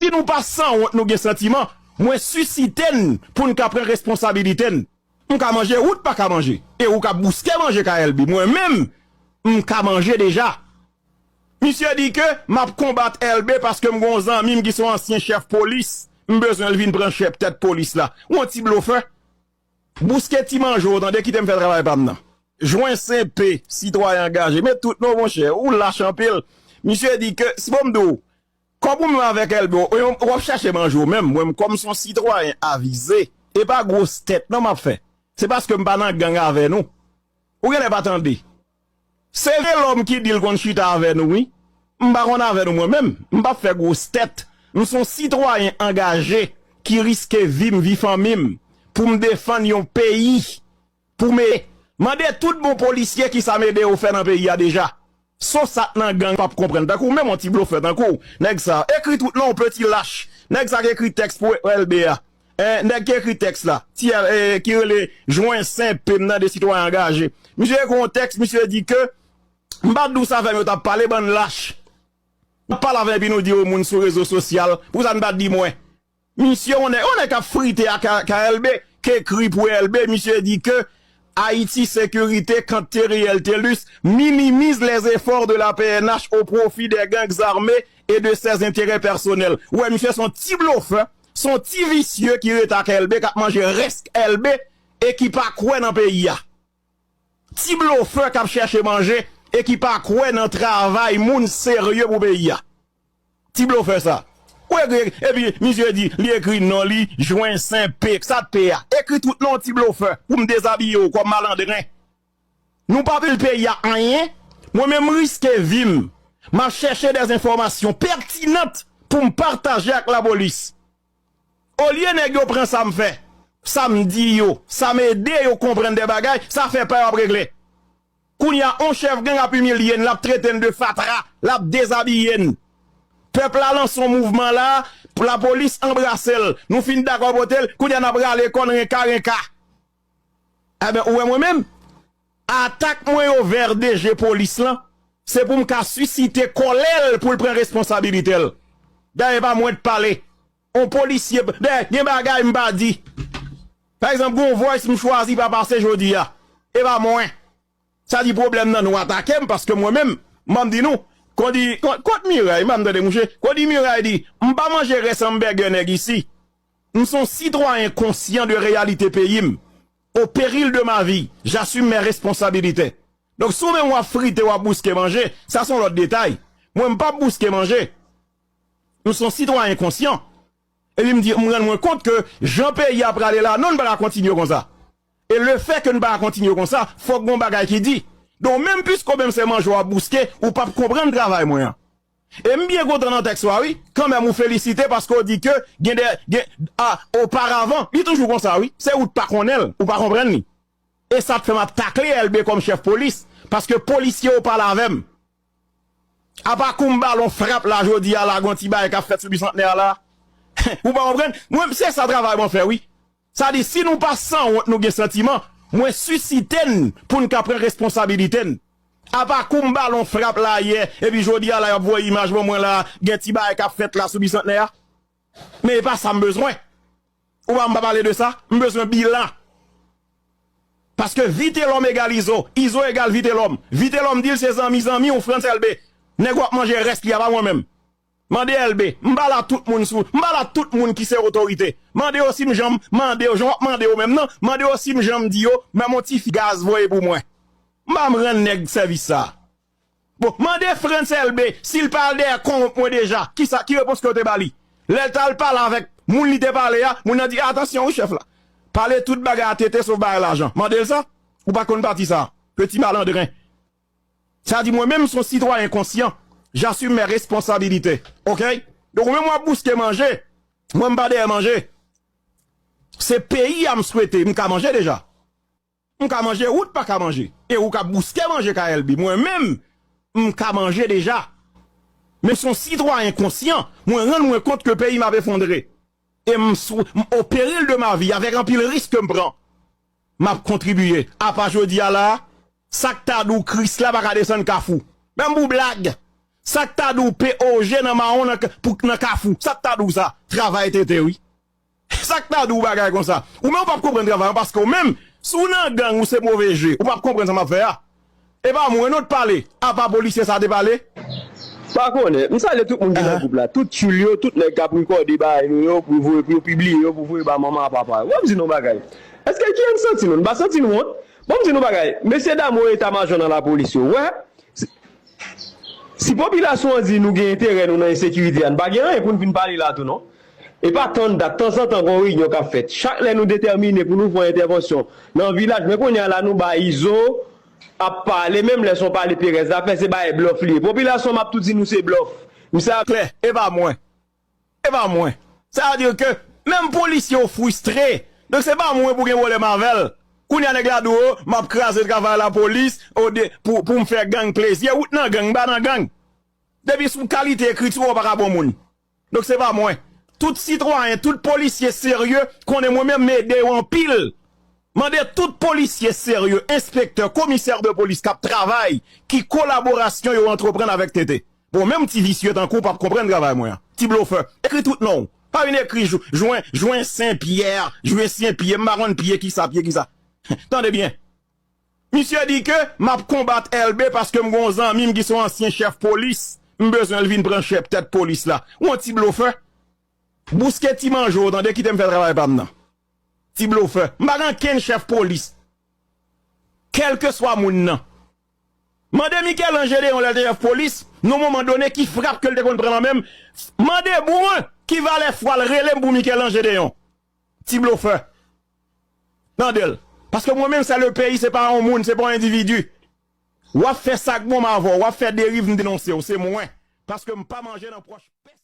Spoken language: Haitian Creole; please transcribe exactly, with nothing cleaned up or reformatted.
Si nou pa sanwont, nou gen santiman, mwen sisite n pou n ka pran responsabilite n. M ka manje, ou t pa ka manje. E ou ka bouske manje K L B. Mwen menm, m ka manje deja. Misye di ke m ap konbat L B paske m gen yon zanmi m ki se yon ansyen chèf polis. M bezwen l vin pran chèf tèt polis la. Ou yon ti blofè. Bouske ti manje w, tande, kite m fè travay pa m nan. Jwen Sen Pe, sitwayen angaje. Met tout non, monchè, ou lach anpil. Misye di ke, si bon m di w, kòb ou menm avèk L B, w, w ap chache manje w menm. Mwen, kòm m se yon sitwayen avize, e pa gwos tèt non m ap fè. Se paske m pa nan gang avè nou. Ou genlè pa tande. Se vye lòm ki di l konn chita avè nou, wi. M pa konn avè nou mwen menm. M p ap fè gwos tèt. M se yon sitwayen angaje ki riske vi m, vi fanmi m, pou m defann yon peyi. Pou m e-, mande tout bon polisye kisa m ede yo fè nan peyi a deja. Sosat nan gang p ap konprann. Tankou menm yon ti blofè tankou w, nèg sa. Ekri tout non w, peti lach. Nèg sa k ekri tèks pou L B a. Eh, nèg ki ekri tèks la, ti, eh, ki rele Jwen Sen Pe, m tande, sitwayen angaje. Misye ekri yon tèks, misye di ke m pa t di w sa avè m yo t ap pale, bann lach. N ap pale avè epi nou di yo moun sou rezo sosyal. Pou sa n pa t di mwen. Misye, on nèg, on nèg k ap frite a K-, K L B, k ekri pou L B, misye di ke Haïti Sécurité, Cantériel Thelus, minimise les efforts de la P N H au profit des gangs armés et de ses intérêts personnels. Wè, misye se yon ti blofè, se yon ti visye ki rete ak L B, k ap manje rès L B e ki pa kwè nan peyi a. Ti blofè k ap chèche manje e ki pa kwè nan travay moun serye pou peyi a. Ti blofè sa. Ou ekri, epi misye di, li ekri non li, Jwen Sen Pe, sa t pe a. Ekri tout non, ti blofè, pou m dezabiye w kòm malandren. Nou pa pil peyi a anyen. Mwen menm m riske vi m. M ap chèche des enfòmasyon pètinant pou m pataje ak lapolis. Olye nèg yo pran sa m fè, sa m di yo, sa m ede yo konprann de bagay, sa fè pa yo ap regle. Kounye a, on chèf gang ap imilye n, l ap trete n de fatra, l ap dezabiye n. Pèp la lanse yon mouvman la, lapolis anbrase l. Nou fin dakò pote l, kounye a n ap rale kò n renka renka. Enben, ou wè mwen menm? Atak mwen yo vè D G polis lan, se pou m ka sisite kòlè l pou l pran responsabilite l. Dayè, e pa mwen t pale. On polisye, dayè, gen bagay m pa di. Pa egzanp, gen yon voice m chwazi pa pase jodi a. E pa mwen. Sa di pwoblèm nan nou atake m paske mwen menm, m ap di nou, kondi, kon-, kot Miray, m pa tande mouche, kondi Miray di, m pa manje rès anbègè nèg isi. M se yon sitwayen konsyan de reyalite peyi m. Au péril de ma vie, j'assume mes responsabilités. Donk, si w menm w ap frite, w ap bouske manje, sa se yon lòt detay. Mwen, m p ap bouske manje. M se yon sitwayen konsyan. Epi m di, m rann mwen kont ke jan peyi a prale la, non, n pa ka kontinye konsa. E lefètke n pa ka kontinye konsa, fòk gon bagay ki di. Donk, menm piske w menm se manje w ap bouske, ou p ap konprann travay mwen an. E m byen kontan nan tèks ou a, wi. Kanmenm, ou felisite paske w di ke gen de, gen, a, oparavan, li toujou konsa, wi. Se ou t pa konnen l, ou pa konprann li. E sa t fè m ap takle L B kòm chèf polis, paske polisye yo pale avè m. Apa kou m balon frap la jodi a la, gon ti bagay k ap fèt sou Bisantnè a la. Ou pa konprann? Mwen, se sa travay mwen fè, wi. Sa di, si nou pa sanwont, nou gen santiman, mwen sisite n pou n ka pran responsabilite n. Apa kou m balon frap la yè, epi jodi a la, y ap voye imaj ban mwen la, gen ti bagay k ap fèt la sou Bisantnè a. Men e pa sa m bezwen. Ou pa, m pa pale de sa. M bezwen bilan. Paske Vitelòm egal Izo. Izo egal Vitelòm. Vitelòm di l se zanmi zanmi w, Frantz Elbe. Nèg w ap manje rès li a, pa mwen menm. Mande Elbe. M pale a tout moun sou, m pale a tout moun ki se otorite. Mande yo si m janm mande yo, jan w ap mande yo menm nan, mande yo si m janm di yo, menm yon ti fi gaz voye pou mwen. M pa m rann nèg sèvis sa. Bon, mande Frantz Elbe si l pa al dèyè kont mwen deja. Kisa, ki repons ke yo te ba li? Lè l t al pale avèk moun li te pale a, moun nan di, "Atansyon wi, chèf la. Pale tout bagay a tete, sof bagay lajan." Mande l sa. Ou pa konn pati sa. Peti malandren. Sa di, mwen menm, m se yon sitwayen konsyan. J'assume mes responsabilités. Oke? Donk, ou menm w ap bouske manje. Mwen, m pa dèyè manje. Se peyi a m swete. M ka manje deja. M ka manje, ou t pa ka manje. E ou ka bouske manje K L B. Mwen menm, m ka manje deja. Men m se yon sitwayen konsyan. Mwen rann mwen kont ke peyi m ap efondre. E m sou, m o peril de ma vi, avèk anpil risk ke m pran. M ap kontribiye. Apa jodi a la, sa k ta di w Kris la pa ka desann Kafou. Menm pou blag. Sa k ta di w P O G nan mawon nan, pou, nan Kafou? Sa k ta di w sa? Travay tete, wi. Sa k ta di w bagay konsa? Ou menm ou p ap konprann travay an, paske ou menm, si w nan gang, ou se move je, ou p ap konprann sa m ap fè a. E pa mwen non t pale, apa polisye sa te pale? Pa konnen. M salye tout moun ki nan gwoup la. Tout tchoul yo, tout nèg k ap rekòde bagay nou yo pou voye, pou yo pibliye yo, pou voye ba manman a papa yo. Ban m di nou bagay. Èske ki n santi nou? N pa santi nou wont? Ban m di nou bagay. Mesye dam wo eta majò nan lapolis yo. Wè, si, si popilasyon an di nou gen enterè nou nan ensekirite a, n pa gen anyen pou n vin pale la tou non. E pa tann dat, tanzantan gon reyinyon k ap fèt. Chak lè nou detèmine pou nou fè yon entèvansyon nan vilaj, men kounye a la nou bay Izo ap pale, menm lè se yon pale perèz l ap fè, se bay blòf li ye. Popilasyon m ap tou di nou se blòf. Misye ap. Klè, e pa mwen. E pa mwen. Sa vle di ke menm polisye yo fristre. Donk se pa mwen pou gen pwoblèm avè l. Kounye a nèg la di w, o, m ap kraze travay lapolis, o de, pou, pou m fè gang plezi. Ou t nan gang, m pa nan gang. Depi sou kalite ekriti w, ou pa ka bon moun. Donk se pa mwen. Tout sitwayen, tout polisye serye konnen mwen menm m ede yo anpil. Mande tout polisye serye, enspektè, komisè de polis k ap travay, ki kolaborasyon yo antreprann avèk T T. Bon, menm ti visye tankou w p ap konprann travay mwen an. Ti blofè. Ekri tout non w. Pa vin ekri jwen, jwen Sen Pyè, jwen Sen Pyè, m pa konn pye kisa, pye kisa. Tande byen. Misye di ke m ap konbat Elbe paske m gen yon zanmi m ki se yon ansyen chèf polis. M bezwen l vin pran chèf tèt polis la. Ou yon ti blofè. Bouske ti manje w, tande, kite m fè travay pa m nan. Ti blofè. M pa gen ankenn chèf polis. Kèlkeswa moun nan. Mande Michel-Ange Deyon lè l te chèf polis, nan moman done ki frap ke l te konn pran nan men m. Mande Brun ki valè fwa l rele m pou Michel-Ange Deyon. Ti blofè. Tande l. Paske mwen menm, se le peyi, se pa yon moun, se pa yon endividi. W ap fè sa k bon m avè w, w ap fè deriv m denonse w, se mwen. Paske m pa manje nan pòch pèsonn.